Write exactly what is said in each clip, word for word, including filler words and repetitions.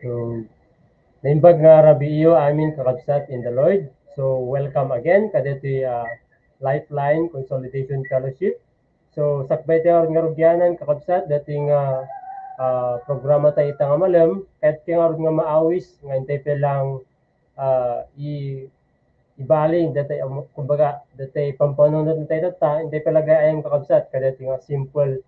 So, naimbag nga rabii-yo amin, kakabsat in the Lord. So, welcome again kadaytoy, ah, Lifeline Consolidation Fellowship. So, sakbay tayo nga rugianan, kakabsat, daytoy nga, ah, programa tayo ita nga malem, kayatko ngarud nga maawis, nga intay pay lang, ah, i-, ibalin, daytoy, um, kumbaga, daytoy pampanunot tayo tatta, intay pay lang gayam, kakabsat, kadaytoy nga simple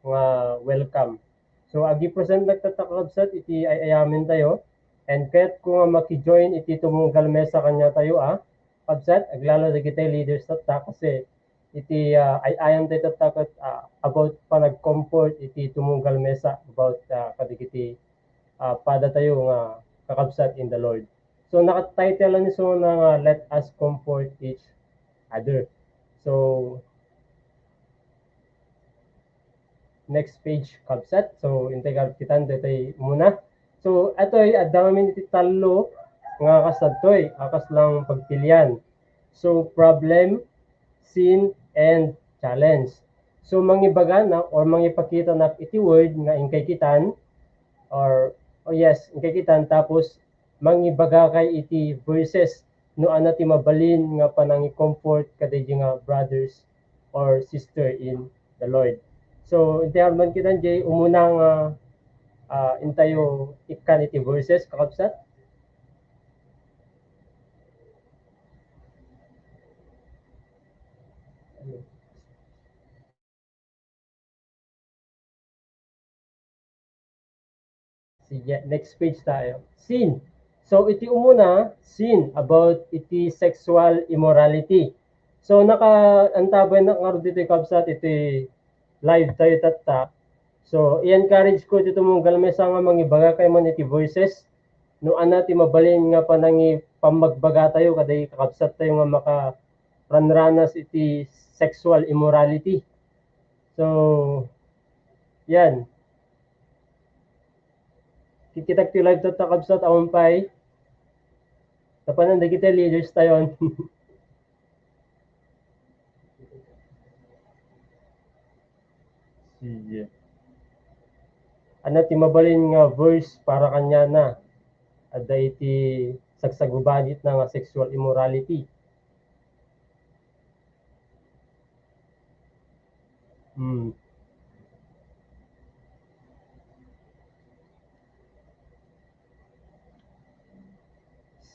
nga welcome. So, agi-present tayo tatta, kakabsat, iti ay-ayamen tayo, and kayatko nga maki-join iti tumunggal mesa kaniatayo, ah. kabsat, aglalo dagiti leaders tatta, kasi iti, ah, ay-ayam tayo tatta ket, ah, about panag-comfort iti tumunggal mesa about, ah, kadagiti, ah, pada tayo nga kakabsat in the Lord. So, naka-title lang isu nga, Let Us Comfort Each Other. So, next page, kabsat. So, intay ka kitan, daytoy muna. So, atoy, adda ngamin iti tallo nga kasadtoy, a kasla pagpilian. So, problem, sin, and challenge. So, mangibagana or mangipakitanak iti word nga inkay kitan, or, oh yes, inkay kitan, tapos mangibagakay iti verses no ania ti mabalin nga panangi-comfort kadaydi nga brothers or sister in the Lord. So, intay man kitan, jay umuna nga, ah, intayo ikkan iti verses, kakabsat. Sige, next page tayo. Sin. So, iti umuna, sin about iti sexual immorality. So, nakaantabaynak ngarud ditoy, kabsat, iti live tayo tatta. So, i-encourage ko iti tumunggal mesa nga mangibagakay man iti verses no ania ti mabalin nga panangi-, pammagbaga tayo kadagiti kakabsat tayo nga makaranranas iti sexual immorality. So, yan. Kikitak ti live tatta, kabsat, awan pay. Tapanan dagiti leaders tayon. Sige. Ania ti mabalin nga verse para kaniana? Adda iti sagsagubanitna nga sexual immorality. Hmm.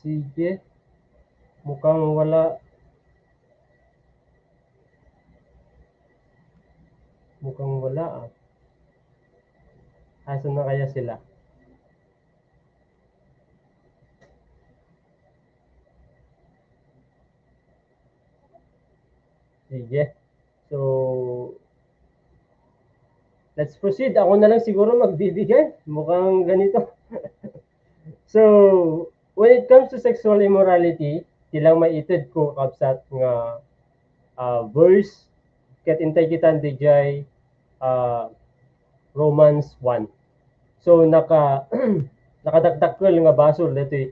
Sige. Mukhang wala. Mukhang wala, ah. Asan na kaya sila? Sige. So, let's proceed. Ako na lang siguro magbibigay. Mukhang ganito. So, when it comes to sexual immorality, ti lang maited ko, kabsat, nga, ah, verse, ket intay kitan dijay, ah, Romans one. So, naka-, nakadakdakkel nga basol daytoy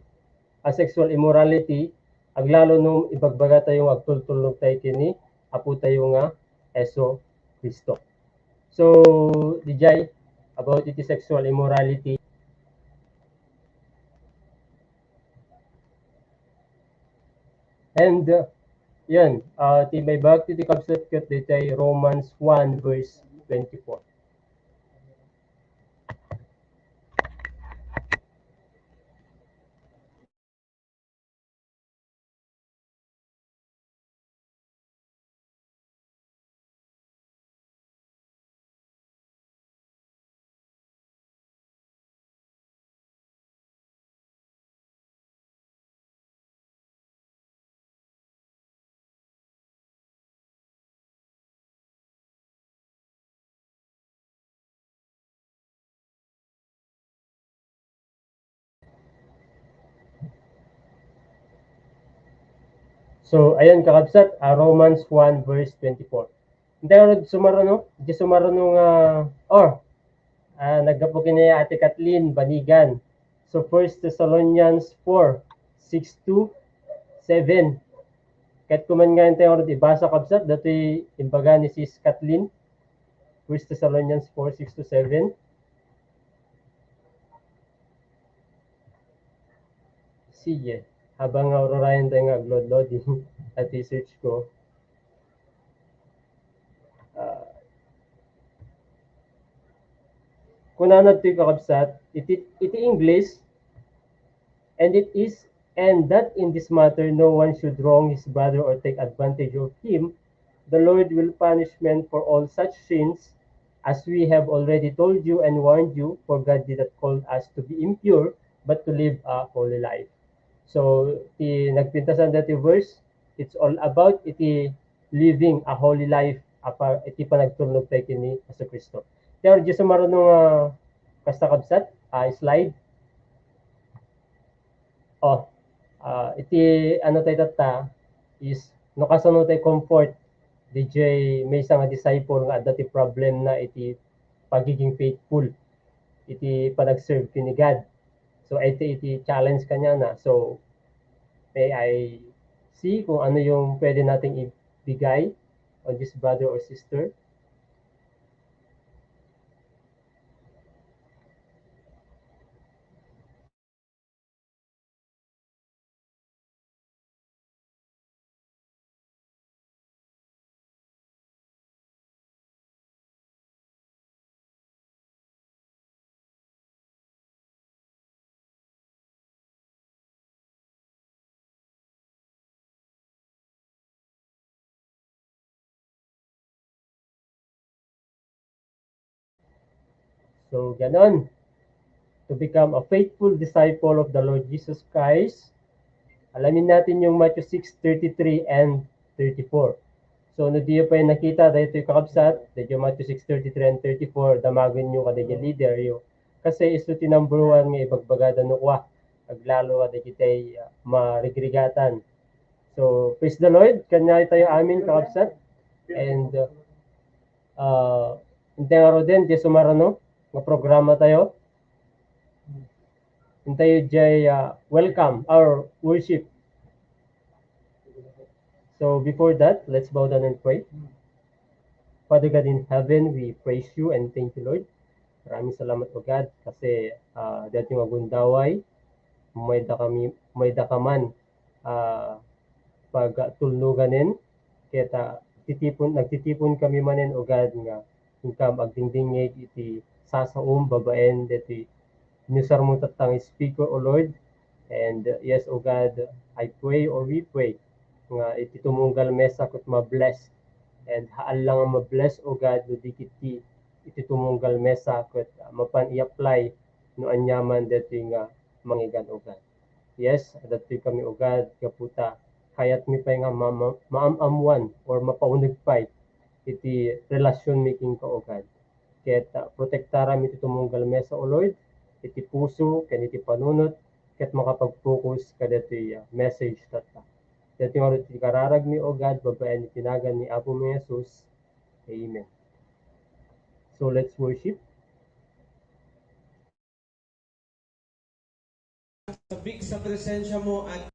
a sexual immorality, aglalo no ibagbaga tayo nga agtultulnog tayo ken ni Apo tayo nga Jesu Cristo. So, dijay, about iti sexual immorality. And, uh, yan, uh, ti maibagak ti kabsat ket dijay Romans one verse twenty-four. So, ayan, kakabsat, ah, Romans one verse twenty-four. Hindi, ano, sumaruno? Di sumaruno nga, oh, ah, naggapu kini Ate Kathleen Banigan. So, First Thessalonians four, six to seven. Ket kuman nga intay ngarud ibasa, kabsat, datoy imbaga ni Sis Kathleen. First Thessalonians four, six to seven. Sige. Habang nga ururayan tayo nga agload-loading at i-search ko. Ah, kunana ti kakabsat, iti, iti English, and it is, and that in this matter no one should wrong his brother or take advantage of him, the Lord will punishment for all such sins, as we have already told you and warned you, for God did not call us to be impure, but to live a holy life. So, ti nagpintasan dati verse, It's all about iti living a holy life, apa, iti panagtulnog tayo kini Jesu Cristo. Pero di sumarano nga kasta kabsat, ah, slide. Oh, ah, iti ano tayo tatta is no kasano tayo comfort D J maysa nga disciple nga adda ti problem na iti pagiging faithful iti panag-serve ken ni God. So, iti, iti challenge kaniana. So, may I see kung ano yung pwede nating ibigay on this brother or sister. So, ganon. To become a faithful disciple of the Lord Jesus Christ, alamin natin yung Matthew six thirty-three and thirty-four. So, no diyo pa yung nakita, dahil ito'y kakabsat, dahil yung Matthew six thirty-three and thirty-four, damagen nyo kada yung leader yo. Kasi isu ti number one nga ibagbagada no kwa, aglalo a dagitay, ah, marigrigatan. So, praise the Lord. Kanya tayo amin, kakabsat. And, uh, uh, inteng aro din, di sumarano, nga programa tayo. Intayo jay, uh, welcome or worship. So, before that, let's bow down and pray. Father God in heaven, we praise you and thank you, Lord. Maraming salamat, O God, kasi, ah, dati nga gundaway, mayda kami, mayda ka man, ah, pagtulnuganen, ket, ah, titipon, nagtitipon kami manen, O God, nga inkam agdingdingngeg iti sasaom babaen deti inusarmo tatta nga speaker, O Lord. And, uh, yes, O God, I pray or we pray nga iti tumunggal mesa ket ma-bless. And haan la nga ma-bless, O God, no di ket ti iti tumunggal mesa ket, uh, mapan i-apply no aniaman deti nga mangigan, O God. Yes, adda datoy kami, O God, gapu ta kayatmi pay nga ma-, ma-, maam-ammoan or mapauneg pay iti relasionmi kenka, O God. Ket, ah, protektaram iti tumunggal mesa, O Lord, iti puso ken iti panunot, ket makapag-focus kadatoy, ah, message tatta. Datoy ngarud ti kararagmi, O God, babaen iti nagan ni Apomi Jesus. Amen. So, let's worship. Sabik sa presensya mo at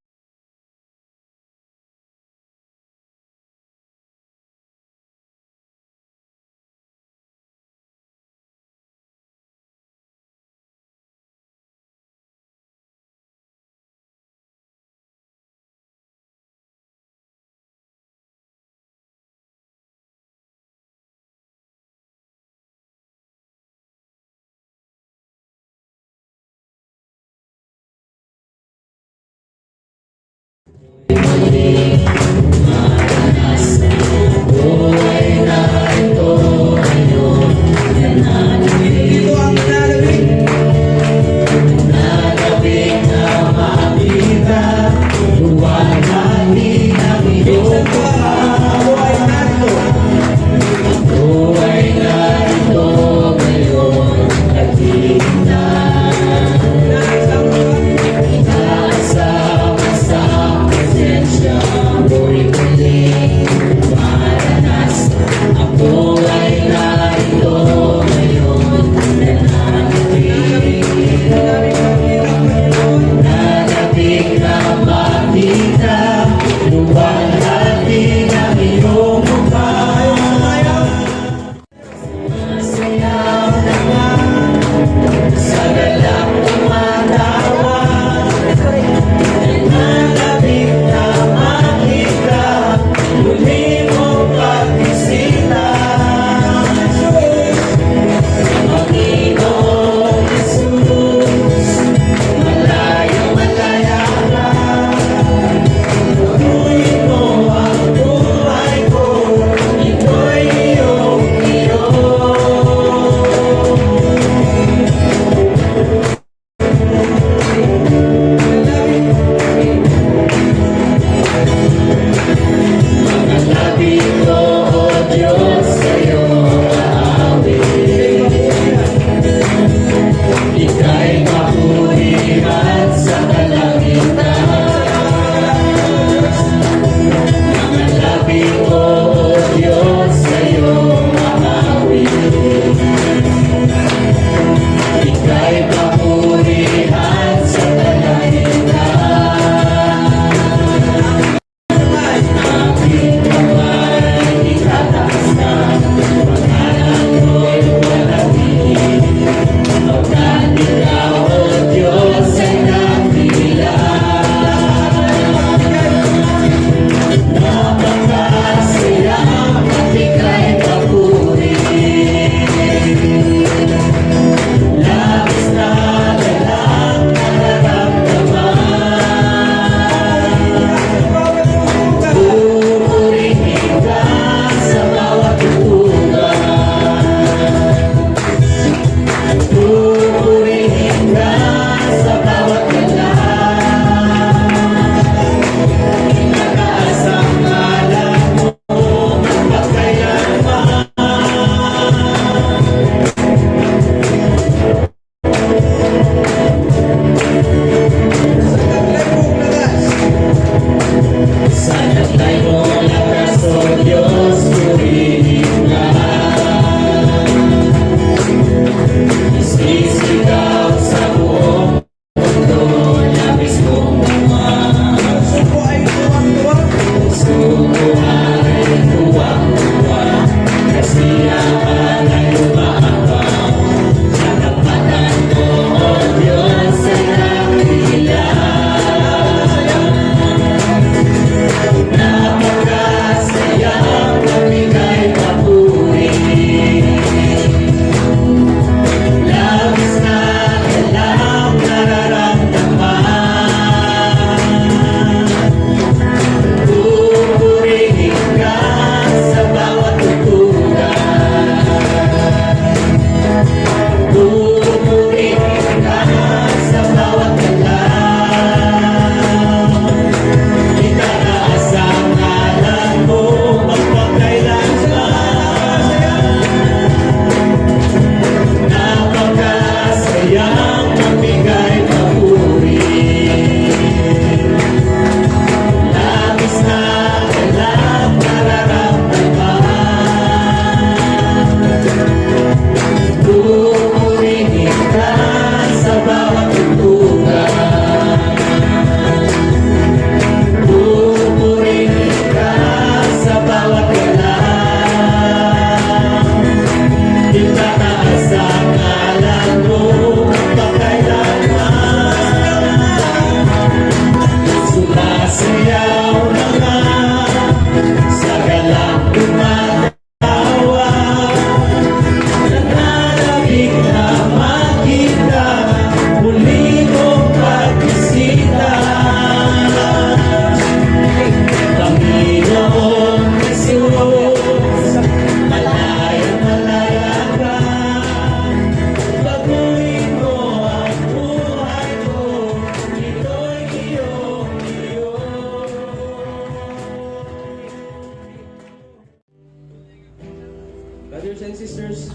Brothers and sisters,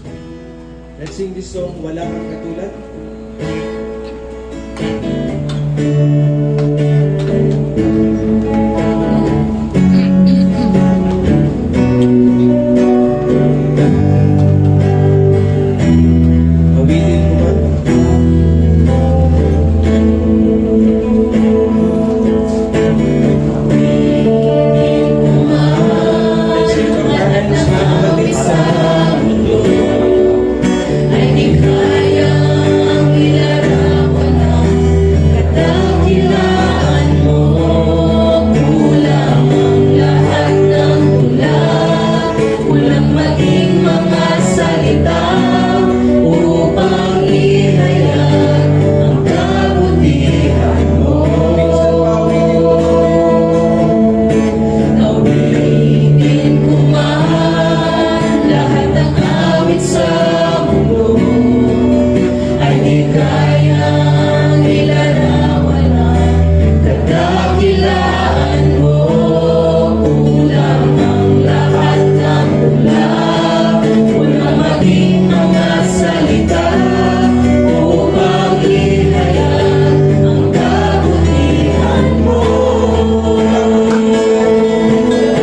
let's sing this song, Wala Kang Katulad. Awitin ko man. Let's lift our hands, mga kapatid, sa Ay di kayang ilarawan ang kadakilaan mo. Kulang ang lahat ng tula, kulang maging mga salita upang ihayag ang kabutihan mo. Awitin ko man lahat ng awit sa mundo, ay di kayang ilarawan ang kadakilaan mo. Kulang ang lahat ng tula, kulang maging mga salita upang ihayag ang kabutihan mo.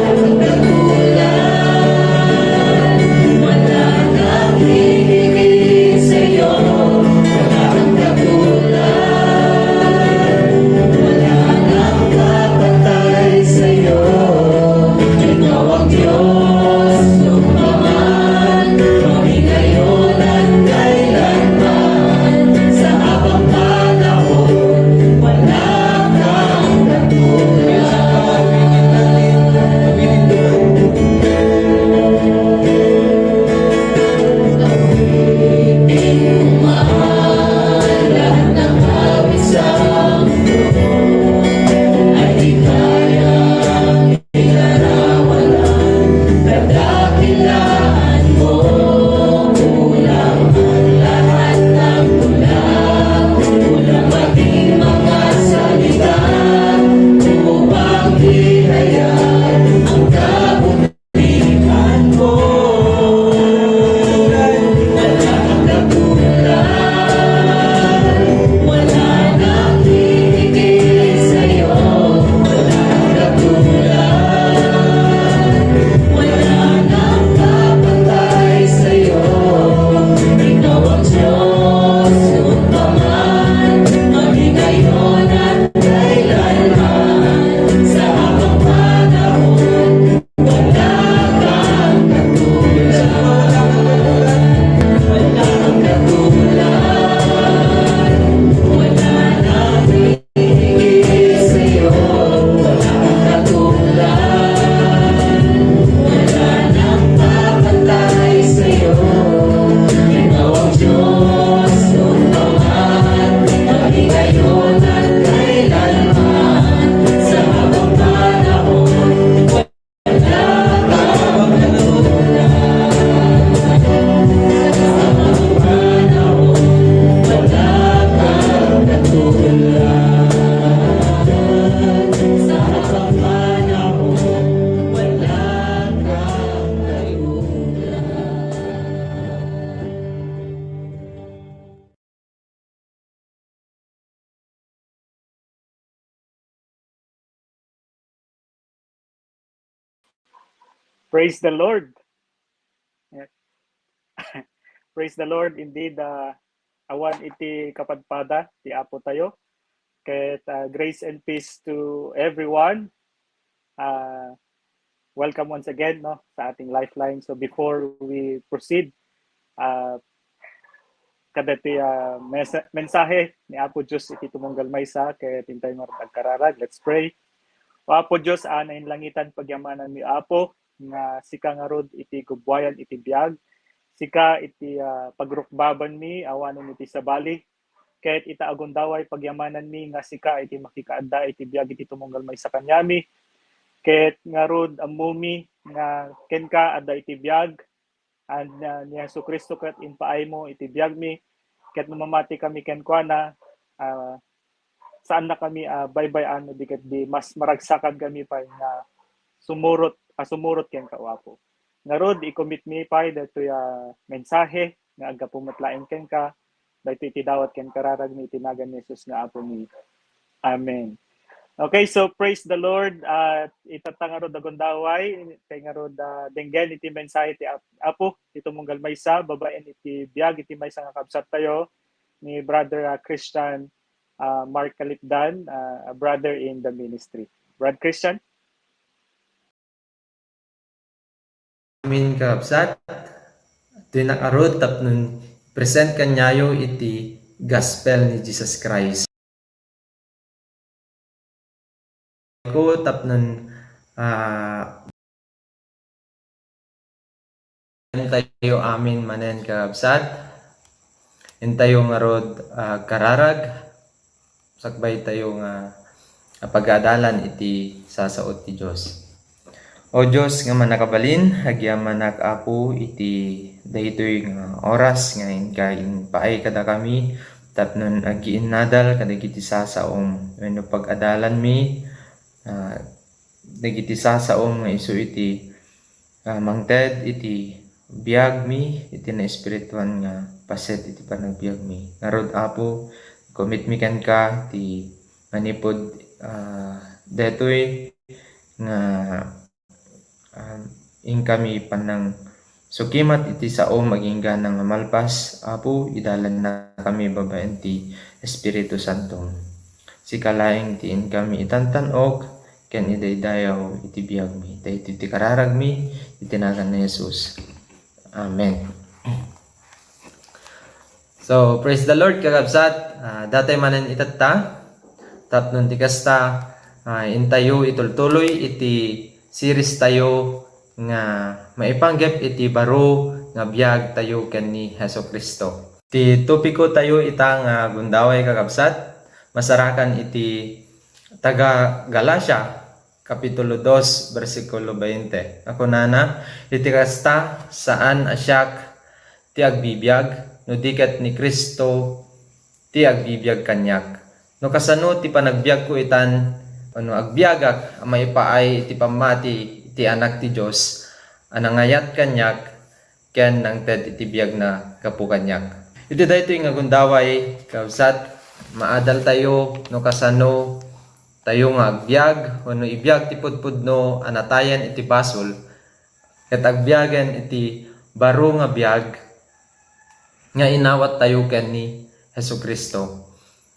Ang kakulangan, wala kang hinihingi sa'yo. Wala kang kakulangan, wala kang kapatay sa'yo. Ikaw ang Diyos, noon pa man, maging ngayon at kailanman, sa habang panahon, wala kang katulad. Awitin ko man lahat ng awit sa mundo, ay di kayang ilarawan ang kadakilaan mo. Kulang ang lahat ng tula, kulang maging mga salita upang ihayag ang kabutihan mo. Wala kang katulad, wala nang hihigit sa'yo. Wala kang katulad, wala nang kapatay sa'yo. Ikaw ang Diyos, noon pa man, maging ngayon at kailanman, sa habang panahon, wala kang katulad. Wala kang katulad. Wala nang hihigit sa'yo. Wala kang katulad. Wala nang papantay sa'yo. Ikaw ang Diyos, noon pa man, maging ngayon at kailanman. Sa habang panahon, wala kang katulad. Sa habang panahon, wala kang katulad. Sa habang panahon, wala kang katulad. Praise the Lord. Yeah. Praise the Lord. Indeed, uh, awan iti kapadpada ti Apo tayo. Ket, uh, grace and peace to everyone. Uh, welcome once again, no, sa ating Lifeline. So before we proceed, uh, kadati, ah, mesa-, mensahe ni Apo Dios iti tumunggal maysa ket intay ngarud agkararag. Let's pray. O Apo Dios a nainlangitan, pagyamananmi, Apo, nga sika ngarud iti gubbuayan iti biag. Sika iti, ah, pagrukbabanmi awanen iti sabali. Ket ita a gundaway, pagyamananmi nga sika iti makikaadda iti biag iti tumunggal maysa kaniami. Ket ngarud, ammomi nga kenka adda iti biag, a, ni Jesu-Cristo ket impaaymo iti biagmi, ket no mamati kami kenkuana, ah, saanna kami a baybay-an no di ket di mas maragsakan kami pay nga sumurot, a sumurot kenka, O Apo. Ngarud, i-commit mi pay daytoy a mensahe nga aggapu met laeng kenka, daytoy iti dawat ken kararag mi iti nagan ni Jesus nga Apo mi. Amen. Okay, so praise the Lord. Ah, itatta ngarud a gundaway, kay ngarud, ah, denggen iti mensahe ti Ap-, Apo, ti tumunggal maysa, babaen iti biag iti maysa nga kabsat tayo, ni Brother, ah, Christian, ah, Mark Kalipdan, ah, a brother in the ministry. Brad Christian? Amin, kakabsat. Dinak ngarud tapno present kaniayo iti gospel ni Jesus Christ. Ko tapno, ah, tayo amin manen, kakabsat. Intayo ngarud, ah, kararag. Sakbay tayo nga, ah, pagadalan iti sasao ti Dios. O Dios nga mannakabalin, agyamanak, Apo, iti daytoy nga oras nga inka impaay kadakami tapno agiinnadal kadagiti sasaom wenno pagadalanmi, ah, dagiti sasaom nga isu iti, ah, mangted iti biagmi, iti naespirituan nga paset iti panagbiagmi. Ngarud, Apo, commitmi kenka ti manipud, ah, detoy nga, ah, inkami pannang sukimat iti saom agingga nga malpas, Apo, idalannakami babaen ti Espiritu Santom. Sika laeng ti inkami itantan-ok ken idaydayaw iti biagmi. Daytoy ti kararagmi iti nagan ni Jesus. Amen. So, praise the Lord, kakabsat. Ah, datay manen itatta. Tapno ti kasta, ah, intayo itultuloy iti series tayo nga maipanggep iti baro nga biag tayo ken ni Jesu-Cristo. Ti topiko tayo ita nga gundaway, kakabsat, masarakan iti taga Galacia, Kapitulo dos, bersikulo bainte. A kunana, iti kasta, saan a siak ti agbibiag, no di ket ni Cristo ti agbibiag kaniak. No kasano ti panagbiagko itan, wenno agbiagak a maipaay iti pammati iti Anak ti Dios a nangayat kaniak ken nangted iti biagna gapu kaniak. Iti daytoy nga gundaway, kabsat, maadaltayo no kasano tayo nga agbiag wenno ibiag ti pudpudno a natayan iti basol, ket agbiagen iti baro nga biag nga inawattayo ken ni Jesu-Cristo.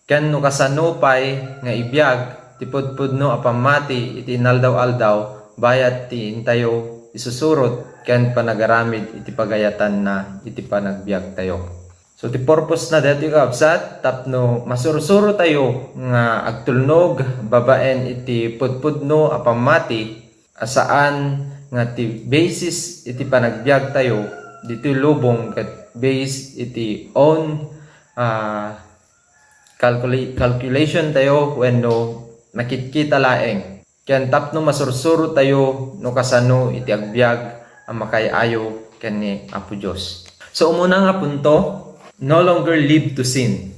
Ken no kasano pay nga ibiag ti pudpudno a pammati iti inaldaw-aldaw, bayat ti intayo isusurot ken panagaramid iti pagayatanna iti panagbiagtayo. So, ti purpose na daytoy, kakabsat, tapno masursuro tayo nga agtulnog babaen iti pudpudno a pammati a saan nga ti basis iti panagbiag tayo ditoy lubong ket base iti own, ah, calcula-, calculation tayo wenno nakitkita laeng. Ken tapno masursuro tayo no kasano iti agbiag a makaay-ayo ken ni Apo Dios. So, umuna nga punto, no longer live to sin.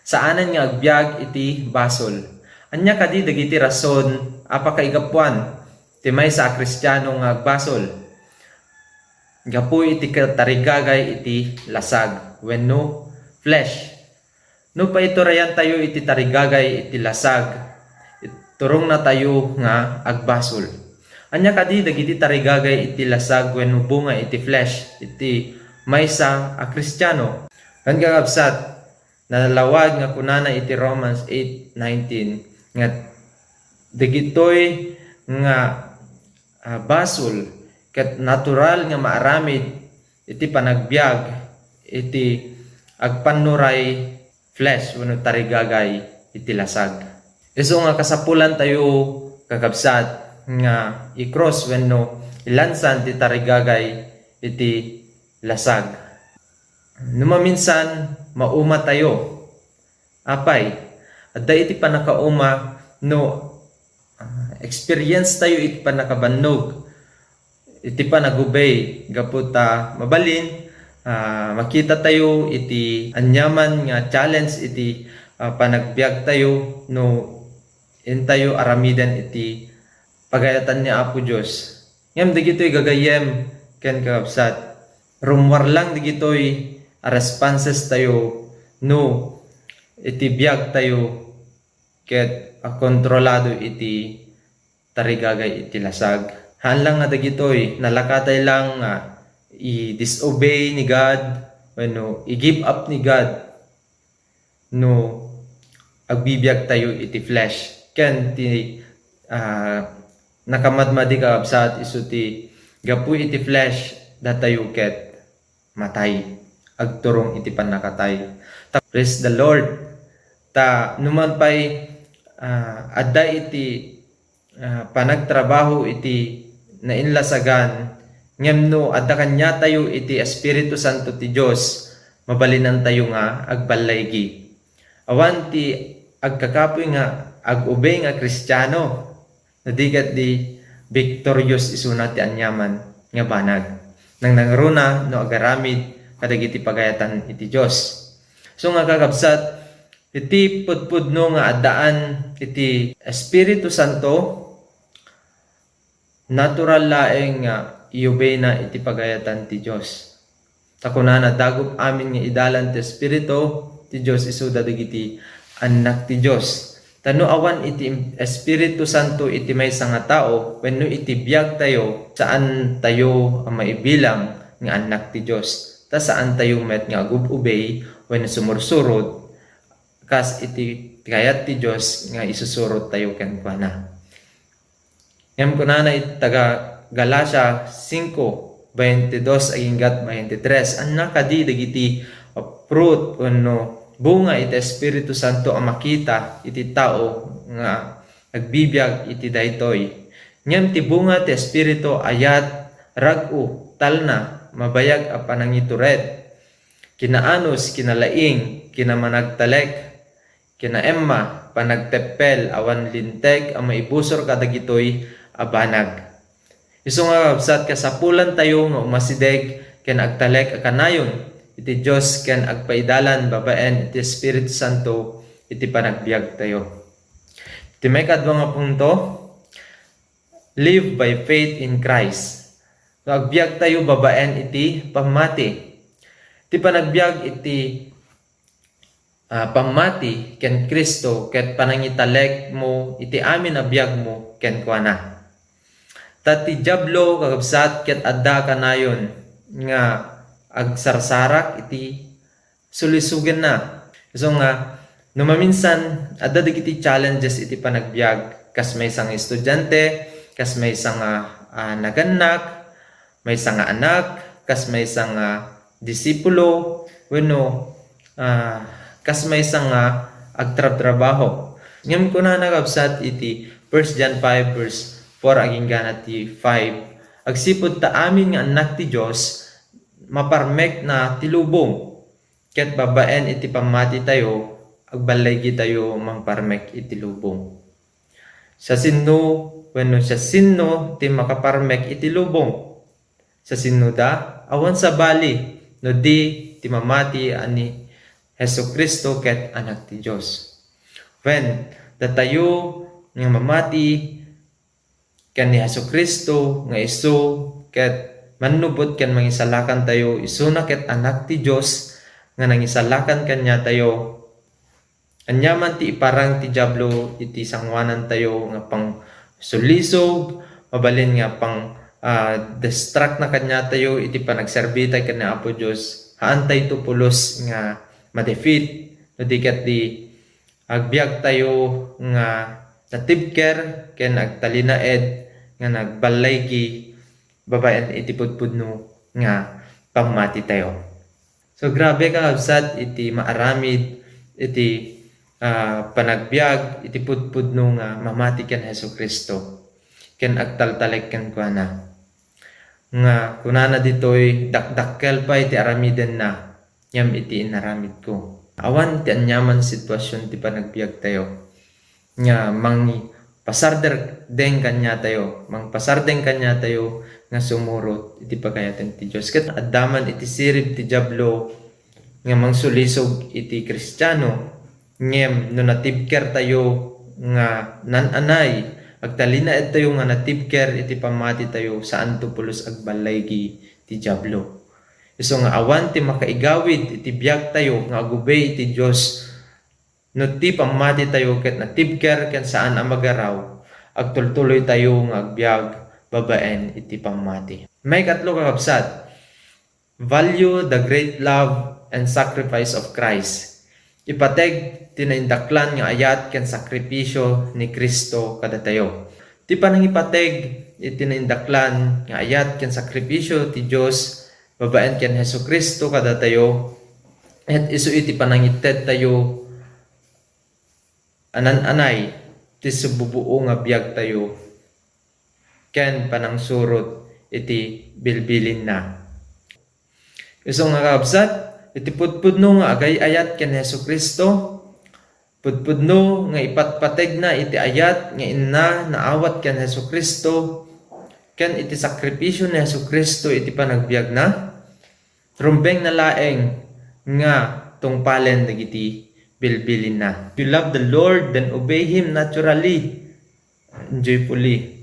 Saanen nga agbiag iti basol. Ania kadi dagiti rason a pakaigapuan ti maysa a Kristiano nga agbasol? Gapu iti katarigagay iti lasag wenno flesh. No paiturayantayo iti tarigagay iti lasag, it-, turongnatayo nga agbasol. Ania kadi dagiti tarigagay iti lasag wenno bunga iti flesh iti maysa a Kristiano? Ken, kakabsat, nalawag nga kunana iti Romans eight nineteen nga dagitoy nga, ah, basol ket natural nga maaramid iti panagbiag iti agpannuray flesh wenno tarigagay iti lasag. Isu nga kasapulantayo, kakabsat, nga i-cross wenno ilansan ti tarigagay iti lasag. No maminsan, maumatayo. Apay, adda iti pannakauma no, ah, experience tayo iti pannakabannog, iti panagubay, gapu ta mabalin, ah, makita tayo iti aniaman nga challenge iti, ah, panagbiag tayo no intayo aramiden iti pagayatan ni Apo Dios. Ngem dagitoy gagayyem Ken kakabsat, rummuar lang dagitoy a responses tayo no iti biag tayo ket a kontrolado iti tarigagay iti lasag. Haan lang nga dagitoy, nalakatay lang nga i-disobey ni God wenno i-give up ni God no agbibiag tayo iti flesh. Ken ti, ah, nakamadmadi, kakabsat, isu ti gapu iti flesh, datayo ket matay, agturong iti pannakatay. Ta, praise the Lord. Ta, numan pay, ah, adda iti, ah, panagtrabaho iti nainlasagan, ngem no adda kaniatayo iti Espiritu Santo ti Dios, mabalinantayo nga agballaygi. Awan ti agkakapuy nga ag-ubey nga Kristiano, no di ket di victorious isuna ti aniaman nga banag. Nangnangruna no agaramid kadagiti pagayatan iti Dios. So nga kakabsat, iti pudpudno nga addaan iti Espiritu Santo, natural laeng nga iubeyna iti pagayatan ti Dios. Ta kunana, "Dagup amin nga idalan ti Espiritu ti Dios isuda dagiti annak ti Dios." Ta no awan iti Espiritu Santo iti maysa nga tao wenno iti biagtayo, saantayo a maibilang nga annak ti Dios. Ta saantayo met nga agub-ubey wenno sumursurot kas iti kayat ti Dios nga isusurot tayo kenkuana. Ngem kunana iti taga Galacia cinco, veintidos aginggat veintitres, "Annak kadi dagiti fruit wenno bunga iti Espiritu Santo a makita iti tao nga agbibiag iti daytoy? Ngem ti bunga ti Espiritu ayat, rag-o, talna, mabayag a panangitured, kinaanus, kinalaing, kinamanagtalek, kinaemma, panagteppel, awan linteg a maibusor kadagitoy a banag." Isu nga, kabsat, kasapulantayo nga umasideg ken agtalek a kanayon iti Dios ken agpaidalan babaen iti Espiritu Santo iti panagbiagtayo. Iti maikadua nga punto, live by faith in Christ. So, agbiagtayo babaen iti pammati. Ti panagbiag iti, ah, pammati ken Cristo ket panangitalekmo iti amin a biagmo kenkuana. Ta ti Diablo, kakabsat, ket adda kanayon nga agsarsarak iti sulisugenna. Isu nga, no maminsan, adda dagiti challenges iti panagbiag, kas maysa nga estudiante, kas maysa nga, ah, nagannak, maysa nga anak, kas maysa nga disipulo, wenno, ah, kas maysa nga agtrabtrabaho. Ngem kunana, kabsat, iti First John five verse four agingga ti five, "Agsipud ta amin nga annak ti Dios, maparmekna ti lubong, ket babaen iti pammatitayo, agballigitayo mangparmek iti lubong." Siasino wenno siasino ti makaparmek iti lubong? Siasinoda? Awan sabali no di ti mamati a ni Jesu-Cristo ket Anak ti Dios. Wen, datayo nga mamati ken ni Jesu-Cristo nga isu ket mannubot ken mangisalakantayo, isuna ket Anak ti Dios nga nangisalakan kaniatayo. Ania man ti iparang ti Diablo iti sanguanantayo nga pangsulisog, mabalin nga pang, ah, distractna kaniatayo iti panagserbita ken ni Apo Dios, haantayto pulos nga ma-defeat no di ket di agbiagtayo nga natibker ken agtalinaed nga nagballaygi babaen iti pudpudno nga pammatitayo. So, grabe, kakabsat, iti maaramid iti, ah, panagbiag iti pudpudno nga mamati ken Jesu-Cristo ken agtaltalek kenkuana. Nga kunana ditoy, dakdakkel pay ti aramidenna ngem iti inaramidko. Awan ti aniaman sitwasyon ti panagbiagtayo nga mangipasardeng kaniatayo, mangpasardeng kaniatayo nga sumurot iti pagayaten ti Dios. Ket adda man iti sirib ti Diablo nga mangsulisog iti Kristiano, ngem no natibkertayo nga naan-anay Agtalinaedtayo nga natibker iti pammatitayo, saanto pulos agballigi ti Diablo. Isu nga awan ti makaigawid iti biagtayo nga agubey iti Dios. No ti pammatitayo ket natibker ken saan a magaraw, agtultuloytayo nga agbiag babaen iti pammati. Maikatlo, kakabsat, value the great love and sacrifice of Christ. Ipateg ti naindaklan nga ayat ken sakripisio ni Cristo kadatayo. Ti panangipateg iti naindaklan nga ayat ken sakripisio ti Dios babaen ken Jesu-Cristo kadatayo, ket isu iti panangitedtayo a naan-anay ti sububuo nga biagtayo ken panangsurot iti bilbilinna. Isu nga, kakabsat, iti pudpudno nga agay-ayat ken Jesu-Cristo, pudpudno nga ipatpategna iti ayat nga inna naawat ken Jesu-Cristo, ken iti sakripisio ni Jesu-Cristo iti panagbiagna, rumbengna laeng nga tungpalen dagiti bilbilinna. You love the Lord, then obey Him naturally and joyfully.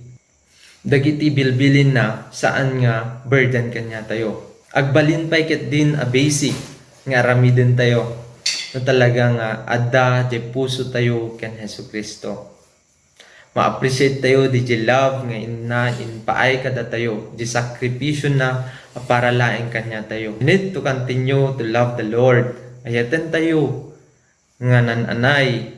Dagiti bilbilinna, saan nga burden kaniatayo. Agbalin pay ketdin a basic nga aramidentayo no talaga nga adda diay pusotayo ken Jesu-Cristo. Ma-appreciate tayo di, di love nga inna impaay kadatayo, di sakripisiona a para laeng kaniatayo. We need to continue to love the Lord. Ayatentayo nga naan-anay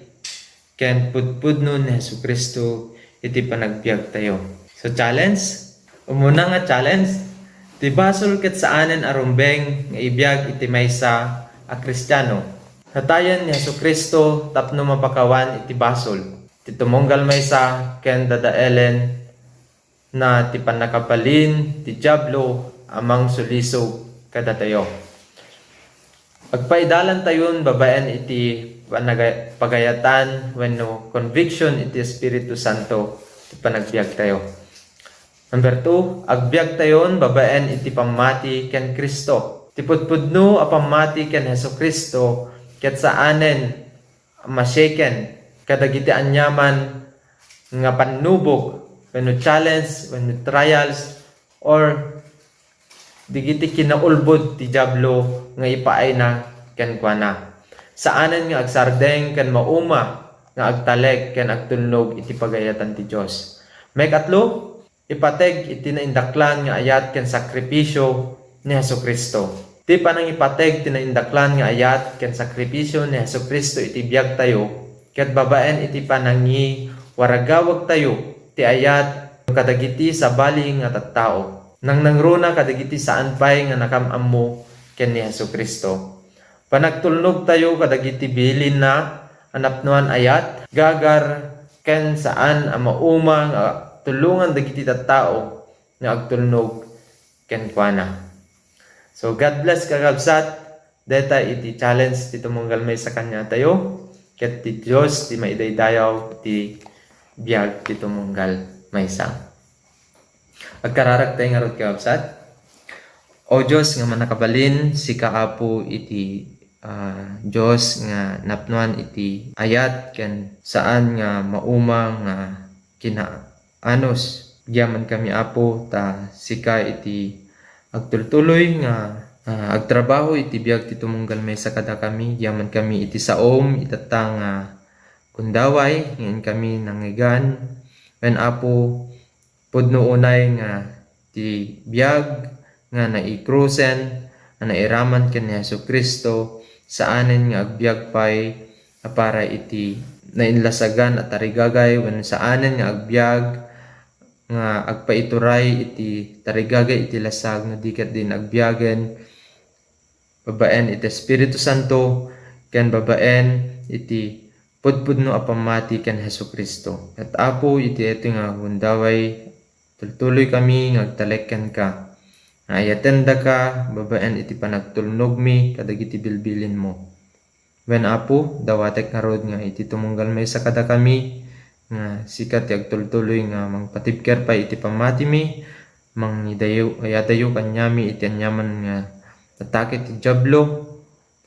ken pudpudno ni Jesu-Cristo iti panagbiagtayo. So, challenge? Umuna nga challenge, ti basol ket saanen a rumbeng nga ibiag iti maysa a Kristiano. Natayen ni Jesu-Cristo tapno mapakawan iti basol ti tumunggal maysa ken dadaelen na ti pannakabalin ti Diablo a mangsulisog kadatayo. Agpaidalantayon babaen iti panaga-, pagayatan wenno conviction iti Espiritu Santo ti panagbiagtayo. Number two, agbiagtayon babaen iti pammati ken Cristo. Ti pudpudno a pammati ken Jesu-Cristo ket saanen a ma-shaken kadagiti aniaman nga pannubok wenno challenge wenno trials or dagiti kinaulbod ti Diablo nga ipaayna kenkuana. Saanen nga agsardeng ken mauma nga agtalek ken agtulnog iti pagayatan ti Dios. Maikatlo, ipateg iti naindaklan nga ayat ken sakripisio ni Jesu-Cristo. Ti panangipateg ti naindaklan nga ayat ken sakripisio ni Jesu-Cristo iti biagtayo ket babaen iti panangiwaragawagtayo ti ayat kadagiti sabali nga tattao. Nangnangruna kadagiti saan pay nga nakam-ammo ken ni Jesu-Cristo. Panagtulnogtayo kadagiti bilinna a napnoan ayat, gagar, ken saan a mauma nga tulongan dagiti tattao nga agtulnog kenkuana. So, God bless, kakabsat. Deta iti challenge ti tumunggal maysa kaniatayo, ket ti Dios ti maidaydayaw ti biag ti tumunggal maysa. Agkararagtay ngarud, kakabsat. O Dios nga mannakabalin, sika, Apo, iti, ah, Dios nga napnoan iti ayat ken saan nga mauma nga kinaanus. Agyamankami, Apo, ta sika iti agtultuloy nga, ah, agtrabaho iti biag ti tumunggal maysa kadakami. Agyamankami iti saom itatta nga gundaway nga inkami nangngegan. Wen, Apo, pudno unay nga ti biag nga naikrusen a nairaman ken ni Jesu-Cristo, saanen nga agbiag pay a para iti nainlasagan a tarigagay, wenno saanen nga agbiag nga agpaituray iti tarigagay iti lasag, no di ketdin agbiagen babaen iti Espiritu Santo ken babaen iti pudpudno a pammati ken Jesu-Cristo. Ket, Apo, iti daytoy nga gundaway, tultuloykami nga agtalek kenka, nga ayatendaka babaen iti panagtulnogmi kadagiti bilbilinmo. Wen, Apo, dawatek ngarud nga iti tumunggal maysa kadakami, nga sika ti agtultuloy nga mangpatibker pay iti pammatimi, mangidayo-, ayadayo kaniami iti aniaman nga atake ti Diablo,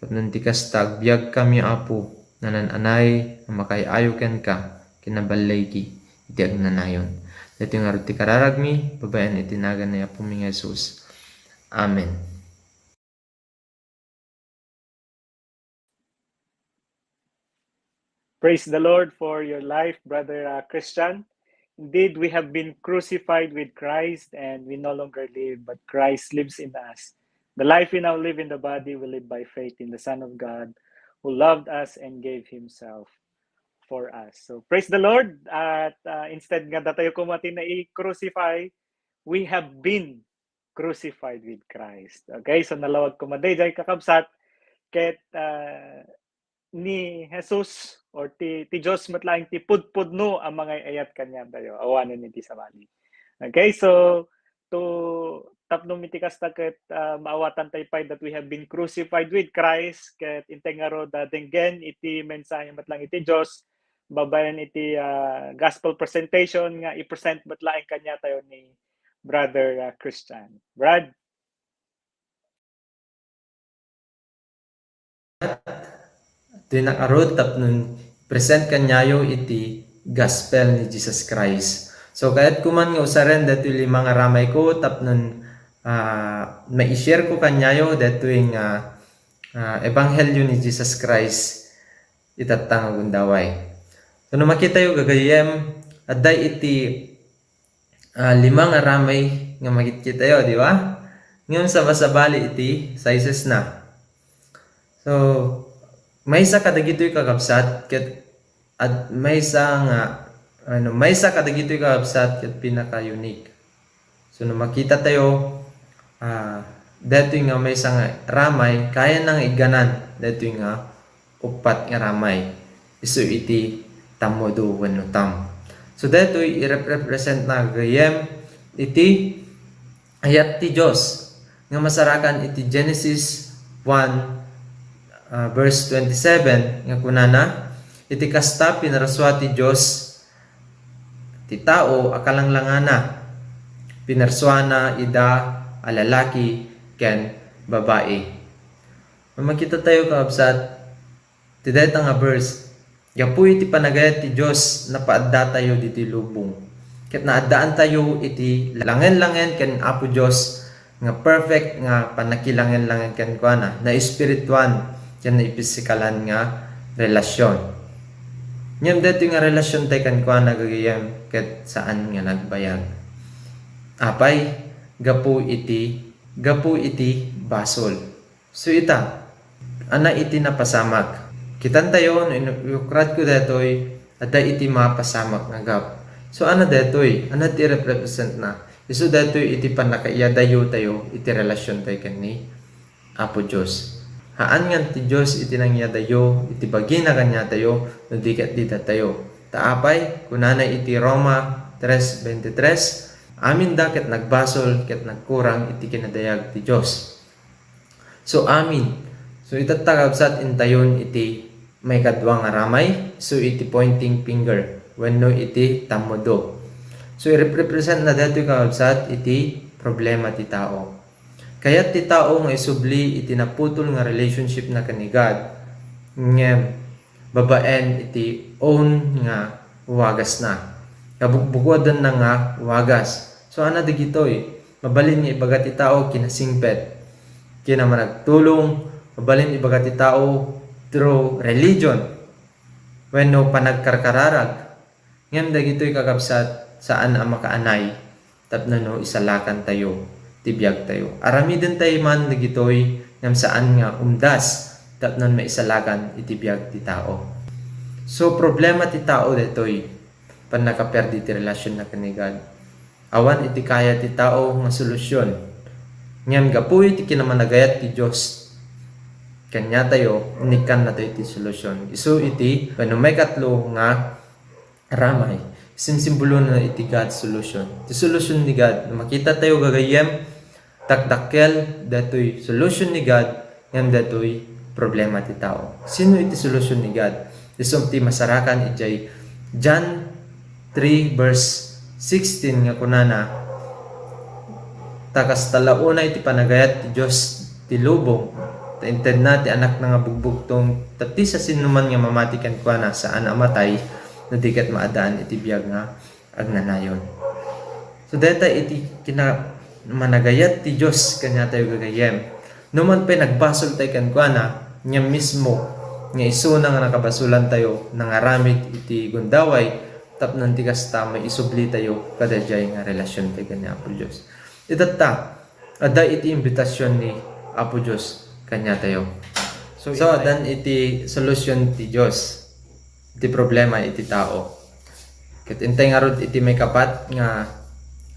tapno ti kasta agbiagkami, Apo, nanan-anay a makaay-ayo kenka, kinaballigi. iti agnanayon. Daytoy ngarud ti kararagmi, babaen iti nagan ni Apomi nga Jesus. Amen. Praise the Lord for your life, Brother uh, Christian. Indeed, we have been crucified with Christ, and we no longer live, but Christ lives in us. The life we now live in the body, we live by faith in the Son of God, who loved us and gave himself for us. So, praise the Lord. At uh, instead nga datayo koma ti nai-crucify, we have been crucified with Christ. Okay? So, nalawag koma dayjay, kakabsat, ket uh, ni Jesus or ti, ti Dios met laeng ti pudpudno a mangay-ayat kaniatayo awanen iti sabali. Okay, so to tapno iti kasta ket uh, maawatan tayo pay that we have been crucified with Christ, ket intay ngarud uh, denggen iti mensahe met lang iti Dios babaen iti uh, gospel presentation nga i-present met laeng kaniatayo ni Brother uh, Christian. Brad? Dina ngarud tapno present kaniayo iti gospel ni Jesus Christ. So, kayat ko man nga usaren daytoy lima nga ramay ko tapno uh, ma-share ko kaniayo daytoy nga uh, ebanghelyo ni Jesus Christ itatta nga gundaway. So, no makitayo gagayyem, adda iti uh, lima nga ramay nga makitkitayo, di ba? Ngem sabasabali iti sizes na. So, maysa kadagitoy kakabsat ket at maysa nga ano, maysa kadagitoy kakabsat ket pinaka-unique. So, no makita tayo, uh, daytoy nga maysa nga ramay, kayana nga igganan daytoy nga uppat nga ramay. Isu iti tammudo wenno tam. So daytoy i-represent na gayem iti ayat ti Dios nga masarakan iti Genesis one uh, verse twenty-seven nga kunana, iti kasta pinarsua ti Dios ti tao a kalanglangana. Pinarsuana ida a lalaki ken babai. Makita tayo, kakabsat, ti dayta nga verse, gapu iti panagayat ti Dios, napaaddatayo ditoy lubong. Ket naaddaantayo iti langen-langen ken Apo Dios nga perfect nga pannakilangen-langen kenkuana, naespirituan ken napisikalan nga relasyon. Ngem daytoy nga relasyon tay kenkuana gagayem ket saan nga nagbayag. Apay, gapu iti, gapu iti basol. So ita, ana iti napasamak. Kitantayo no inukradko daytoy, adda iti mapasamak nga gap. So ana daytoy, ana ti represent na. Isu daytoy iti pannakaiyadayo tayo iti relasyon tayo ken ni Apo Dios. Haan ngan ti Dios iti nangyadayo iti bagina kaniatayo no di ket didatayo. Ta apay, kunana iti Roma tres veintitrés, aminda ket nagbasol ket nagkurang iti kinadayag ti Dios. So amin. So itatta, kabsat, intayon iti maikadua nga ramay, so iti pointing finger wenno iti tammudo. So irepresent na daytoy, kabsat, iti problema ti tao. Kayat ti tao nga isubli iti naputol nga relationship na ken ni God. Ngem babaen iti own nga wagasna. Kabukbukodenna nga wagas. So ana dagitoy, mabalin nga ibaga ti tao kinasingpet, kinamanagtulong, mabalin ibaga ti tao through religion wenno panagkarkararag. Ngem dagitoy, kakabsat, saan a makaanay tapno no isalakantayo ti biagtayo. Aramidentayo man dagitoy ngem saan nga umdas tapno maisalakan iti biag ti tao. So problema ti tao daytoy, pannakaperdi ti relasionna ken ni God. Awan iti kaya ti tao nga solusyon. Ngem gapu iti kinamanagayat ti Dios kaniatayo, inikkannatayo ti solusyon. Isu iti wenno maikatlo nga ramay. Simsimbolona iti God solution. Ti solution ni God, no makita tayo gagayyem, dakdakkel datoy solution ni God ngem datoy problema ti tao. Sino iti solution ni God? Isu ti masarakan idiay John three verse sixteen nga kunana, ta kasta la unay ti panagayat ti Dios ti lubong, ta intedna ti Anakna nga bugbugtong, tapno ti siasinoman nga mamati kenkuana, saan a matay, no di ket maaddaan iti biag nga agnanayon. So, dayta iti kinamanagayat ti Dios kaniatayo, gagayyem. No man pay nagbasol tayo kenkuana, niya mismo nga isuna nga nakabasolan tayo, nangaramid iti gundaway, tapno ti kasta, maisubli tayo kadaydiay nga relasion tayo ken ni Apo Dios. Itatta, adda iti imbitasion ni Apo Dios kaniatayo. So, So, addan iti solusyon ti Dios iti problema iti tao. Ket intay ngarud iti maikapat nga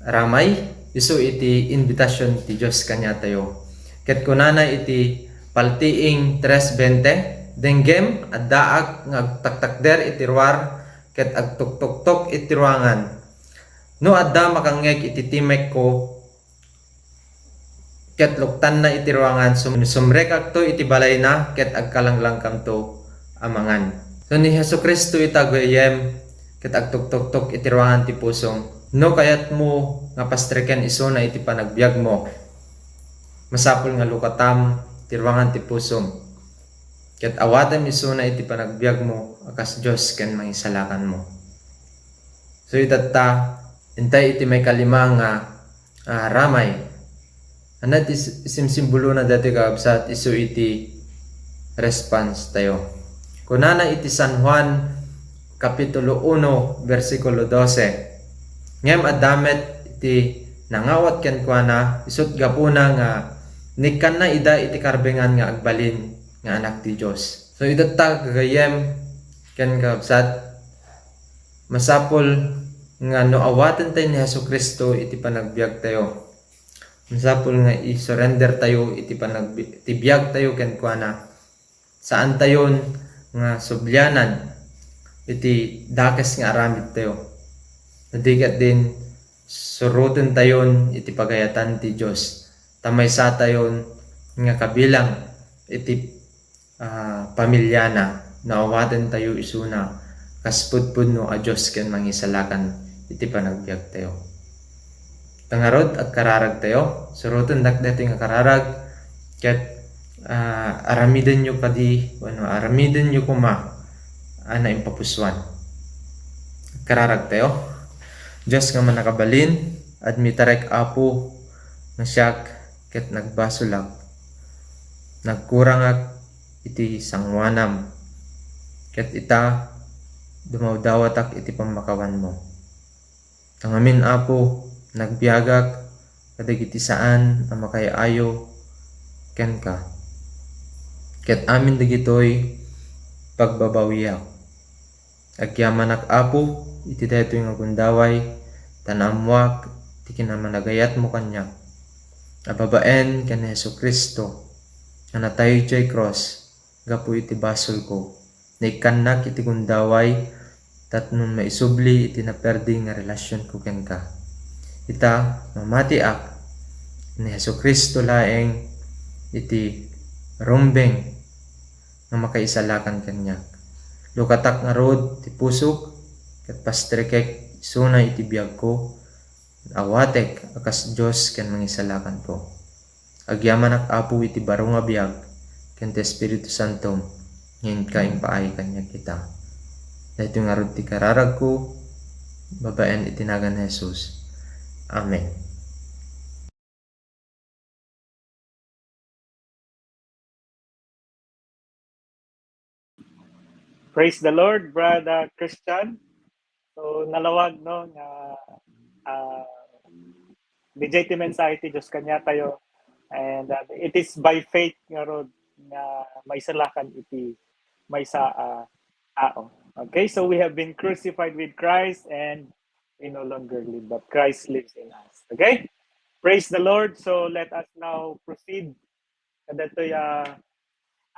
ramay, isu iti imbitasion ti Dios kaniatayo. Ket kunana iti Paltiing tres veinte, "Denggem, addaak nga agtaktakder iti ruar ket agtuktoktok iti ruangan. No adda makangngeg iti timekko, ket luktanna iti ruangan, sum-, sumrekakto iti balayna, ket agkalanglangkamto a mangan." So, ni Jesu-Cristo ita, gagayyem, ket agtuktoktok iti ruangan ti pusom. No kayatmo nga pastreken isuna iti panagbiagmo, masapul nga lukatam ti ruangan ti pusom, ket awatem isuna iti panagbiagmo a kas Dios ken Mangisalakanmo. So, itatta, intay iti maikalima nga, ah, ramay. Ania ti s-, simsimbolona daytoy, kakabsat? Isu iti response tayo. Kunana iti San Juan, Kapitulo uno, bersikulo dose, "Ngem adda met iti nangawat kenkuana, isut' gapuna nga nikkanna ida iti karbengan nga agbalin nga Anak ti Dios." So, itatta, gagayyem ken kakabsat, masapul nga no awaten tayo ni Jesu-Cristo iti panagbiag tayo, masapul nga i-surrender tayo iti panagbi-, ti biag tayo kenkuana. Saan tayon nga sublianan iti dakes nga aramid tayo. Nadiket din, suroten tayon iti pagayatan ti Dios, ta maysa tayon nga kabilang iti, ah, pamiliana, no awaten tayo isuna kas pudpudno a Dios ken Mangisalakan iti panagbiag tayo. Ta ngarud, agkararag tayo, surotendak daytoy nga kararag, ket, ah, aramidenyo kadi, wenno aramidenyo koma a naimpapusoan. Agkararag tayo. Dios nga mannakabalin, admitarek, Apo, nga siak ket nagbasolak. Nagkurangak iti sangoanam, ket ita, dumawdawatak iti pammakawanmo. Ta ngamin, Apo, nagbiagak kadagiti saan a makaay-ayo kenka. Ket amin dagitoy pagbabawiak. Agyamanak, Apo, iti daytoy nga gundaway, ta naammoak ti kinamanagayatmo kaniak, a babaen ken ni Jesu-Cristo nga natay idiay krus gapu iti basolko. Naikkannak iti gundaway tapno maisubli iti naperdi nga relasionko kenka. Ita, mamatiak, ni Jesu-Cristo laeng iti rumbeng nga makaisalakan kaniak. Lukatak ngarud ti pusok ket pastrekek isuna iti biagko, awatek a kas Dios ken Mangisalakanko. Agyamanak, Apo, iti baro nga biag ken ti Espiritu Santom nga inka impaay kaniak ita. Daytoy ngarud ti kararagko babaen iti nagan ni Jesus. Amen. Praise the Lord, Brother Christian. So, nalawag, no, nga, ah, D J ti mensahe ti Dios kaniatayo. And, uh, it is by faith ngarud nga maisalakan iti maysa a tao. Okay, so we have been crucified with Christ and we no longer live, but Christ lives in us. Okay? Praise the Lord. So let us now proceed kadatoy, ah,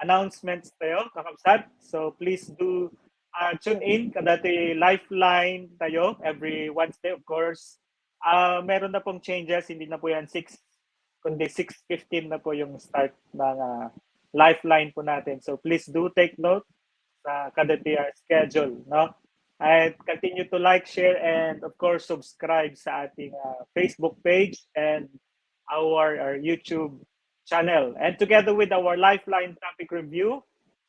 announcements tayo, kakabsat. So please do, ah, tune in kadatoy Lifeline tayo every Wednesday, of course. Ah, meron na pong changes, hindi na po yan six, kundi six fifteen na po yung start ng, ah, Lifeline po natin. So please do take note sa kadatoy, ah, schedule, no? And continue to like, share, and of course, subscribe sa ating, ah, Facebook page and our, our YouTube channel. And together with our Lifeline topic review,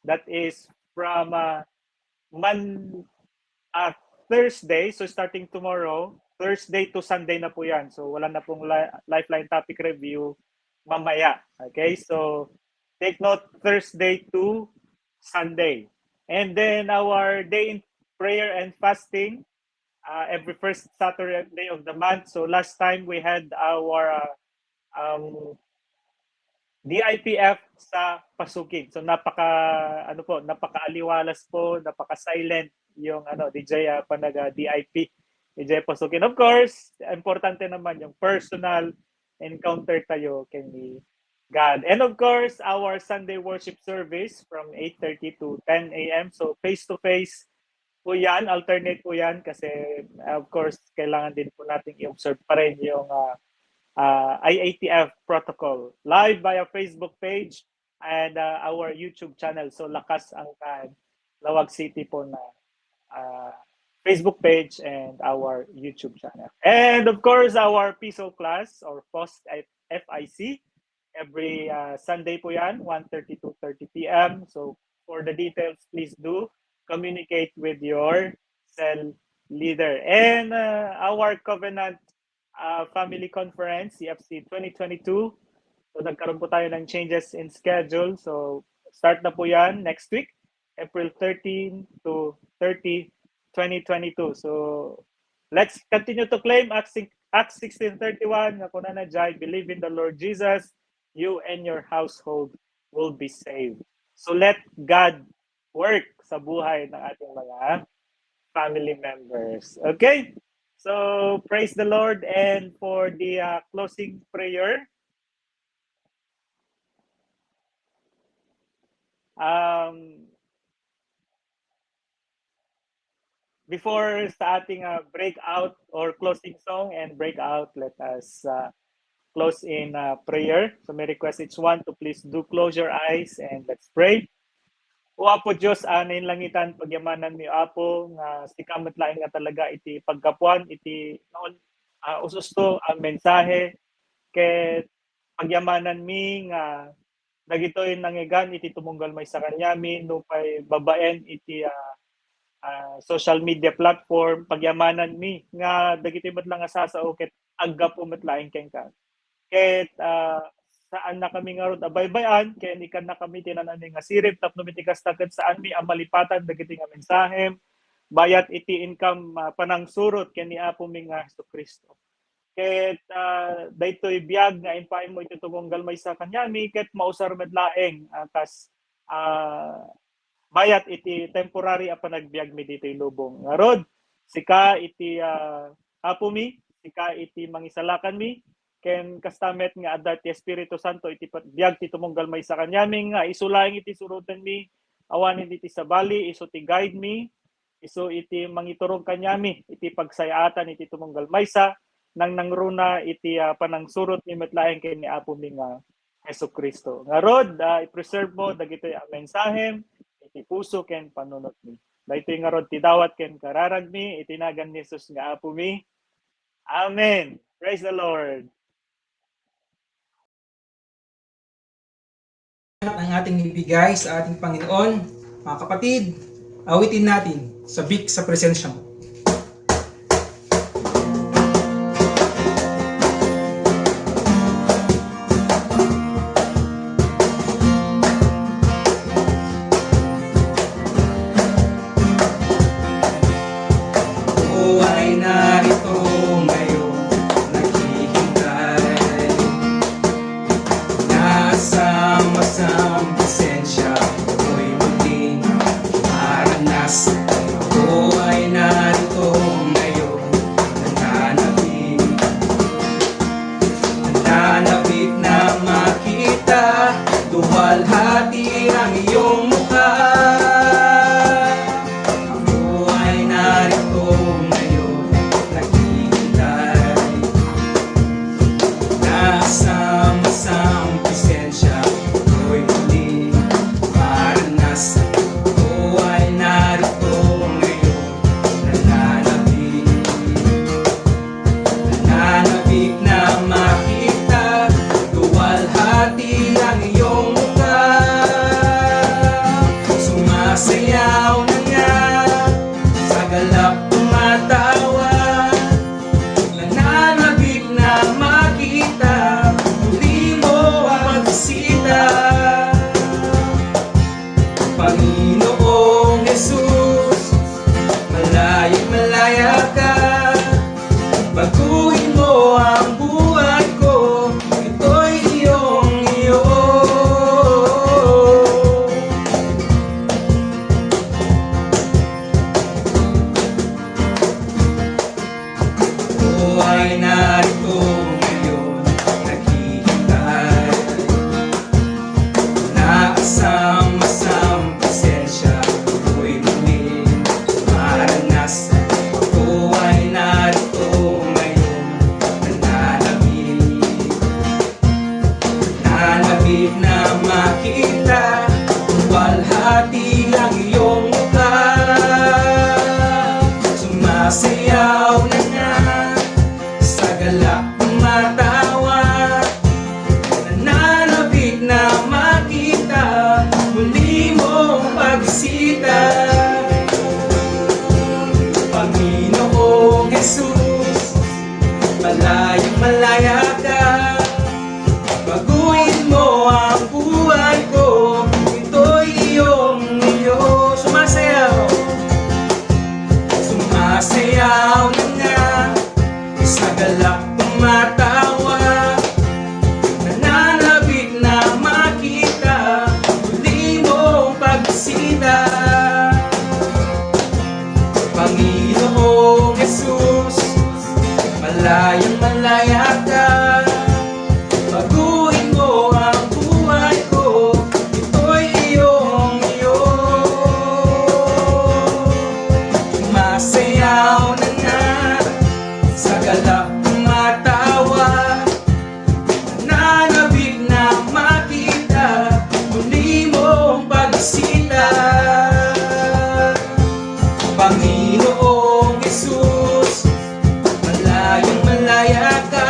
that is from, uh, Man, uh, Thursday, so starting tomorrow, Thursday to Sunday na po yan. So wala na pong li- Lifeline topic review mamaya. Okay, so take note, Thursday to Sunday. And then our day in prayer and fasting, uh, every first Saturday of the month. So last time we had our uh, um, D I P F sa Pasukin. So napaka ano po, napakaaliwalas po, napaka-silent yung ano, D J uh, panaga D I P, D J Pasukin. Of course, importante naman yung personal encounter tayo kay God. And of course, our Sunday worship service from eight thirty to ten a m. So face to face po yan, alternate po yan kasi of course kailangan din po nating i-observe pa rin yung uh, uh, I A T F protocol live via Facebook page and uh, our YouTube channel. So lakas ang uh, Laoag City po na uh, Facebook page and our YouTube channel. And of course, our P I C O class or post F I C every uh, Sunday po yan, one thirty to thirty p m. So for the details, please do communicate with your cell leader. And uh, our covenant uh, family conference, C F C twenty twenty-two. So nagkaroon po tayo ng changes in schedule. So start na po yan next week, April thirteen to thirty, twenty twenty-two. So let's continue to claim Acts, Acts sixteen thirty-one nga kunana diay, "Believe in the Lord Jesus, you and your household will be saved." So let God work sa buhay ng ating mga family members. Okay? So, praise the Lord. And for the uh, closing prayer, um, before sa ating uh, breakout or closing song and breakout, let us uh, close in uh, prayer. So may request each one to please do close your eyes and let's pray. O Apo Dios, a nainlangitan, pagyamanan mi, Apo, nga sika met laeng nga talaga iti paggapuan iti naon, ah, ususto a mensahe, ket pagyamanan mi nga dagitoy nangngegan iti tumunggal maysa kaniami, nupay babaen iti, ah, ah, social media platform, pagyamanan mi nga dagitoy met la nga sasao ket aggapu met laeng kenka. Ket, ah, saannakami ngarud a baybay-an, ken ikkannakami ti nanami nga sirib, tapno iti kasta ket saanmi a malipatan dagiti nga mensahem, bayat iti inkam, ah, panangsurot ken ni Apomi nga Jesu-Cristo. Ket, ah, daytoy biag nga impaaymo iti tumunggal maysa kaniami, ket mausar met laeng, ah, kas, ah, bayat iti temporary a panagbiagmi ditoy lubong. Ngarud, sika iti, ah, Apomi, sika iti mangisalakanmi, ken kasta met nga adda ti Espiritu Santo iti pat-, biag ti tumunggal maysa kaniami nga isu laeng iti surotenmi, awanen iti sabali, isu ti guide mi, isu iti mangiturong kaniami iti pagsayaatan iti tumunggal maysa, nangnangruna iti, ah, panangsurotmi met laeng ken ni Apomi nga Jesu-Cristo. Ngarud, ah, i-preserve mo dagitoy a mensahem iti puso ken panunotmi. Daytoy ngarud ti dawat ken kararagmi iti nagan ni Jesus nga Apomi. Amen. Praise the Lord. Ang ating ibigay sa ating Panginoon, mga kapatid, awitin natin, Sabik sa Presensya Mo. Uli mo ang pagbisita. Panginoong Jesus, malayang malaya ka. Baguhin mo ang buhay ko, ito'y iyong iyo. Ako ay narito ngayon, naghihintay. Naasam-asam, pasensya, ako'y muli maranas. Ako ay narito ngayon, nananabik. Nanabik na makita, walhati ang iyong mukha. Sumasayaw na nga, sa galak tumatawa. Nananabik na makita, muli mong pagbisita. Panginoong Jesus, malayang malaya ka. Baguhin mo ang buhay ko, ito'y iyong iyo. Sumasayaw, sumasayaw na nga, sa galak tumatawa. Nananabik na makita, muli mong pagbisita. Panginoong Jesus, malayang malaya ka. Baguhin mo ang buhay ko, ito'y iyong iyo. Masayaw na nga, sa galak tumatawa. Nanabik na makita, muli mong pagbisita. Panginoong Jesus, malayang malaya ka.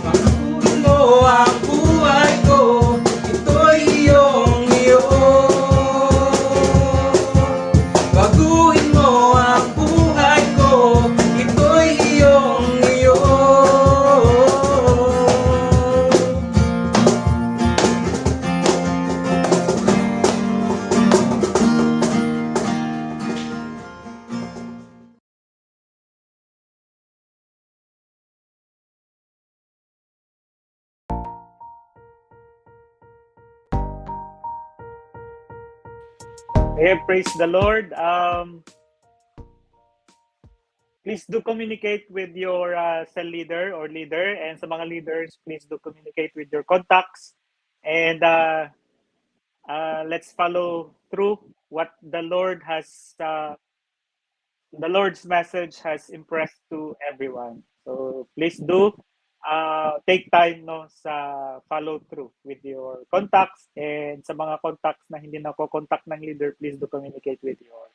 Baguhin mo ang buhay ko, ito'y iyong iyo. Baguhin mo ang buhay ko, ito'y iyong iyo. Hey, praise the Lord. Um, please do communicate with your uh, cell leader or leader, and sa mga leaders, please do communicate with your contacts. And uh, uh, let's follow through what the Lord has uh, the Lord's message has impressed to everyone. So please do uh, take time, no, sa follow through with your contacts, and sa mga contacts na hindi nako-contact ng leader, please do communicate with your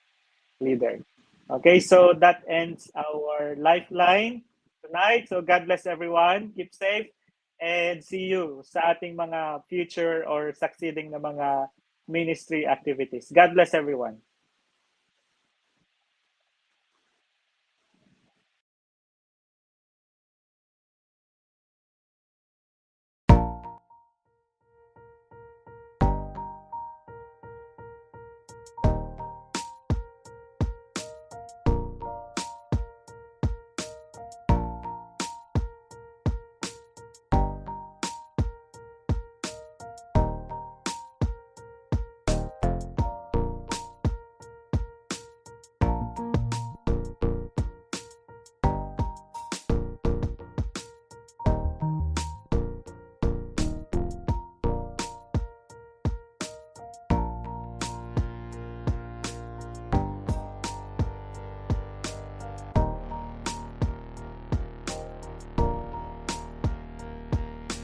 leader. Okay, so that ends our lifeline tonight. So God bless everyone. Keep safe and see you sa ating mga future or succeeding na mga ministry activities. God bless everyone.